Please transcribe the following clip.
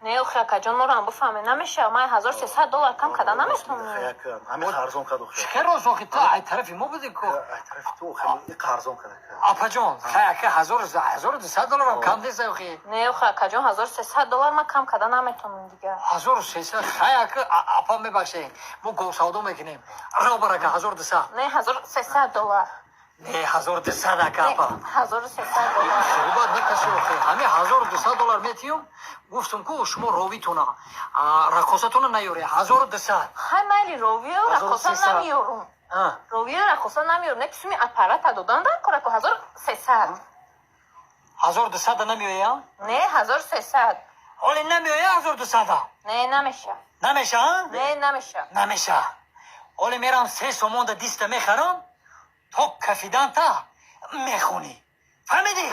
Не, охи, акаҷон, моро ҳам бифаҳме, намешава. Ман 1300 доллар кам када наметавонам. Ҳамин арзон кад, охи. Чӣ роз, охи, ту ай тарафи мо буди ку. Ай тарафи ту, охи, арзон када. Апаҷон, хай, ака, 1200 долларам кам нест, охи. Не, охи, акаҷон, 1300 доллар ман кам када наметавонам дига. 1300. Хай, ака, апа, мебахшед, мо говсавдо мекунем, робар, ака, 1200. Не, 1300 доллар. Не, 1200, ака, апа. 1300 доллар. Хубат накаси, охи, ҳами 1200 доллар метиём, гуфтум ку шумо ровитона, раққосатона наёре, 1200. Хай, майли, ровиё, раққоса 1300. Намеёрум. Ровиё, раққоса намеёрум, не ки суми аппарата додан дар кораку 1300. 1200-а намеоям? Не, 1300. Ҳоле намеоя 1200-а? Не, намеша. Намеша? Не, намеша. Намеша. Ҳоле мерам, 3 сомонда диста мехарам, то кафиданта мехонӣ, фаҳмидӣ?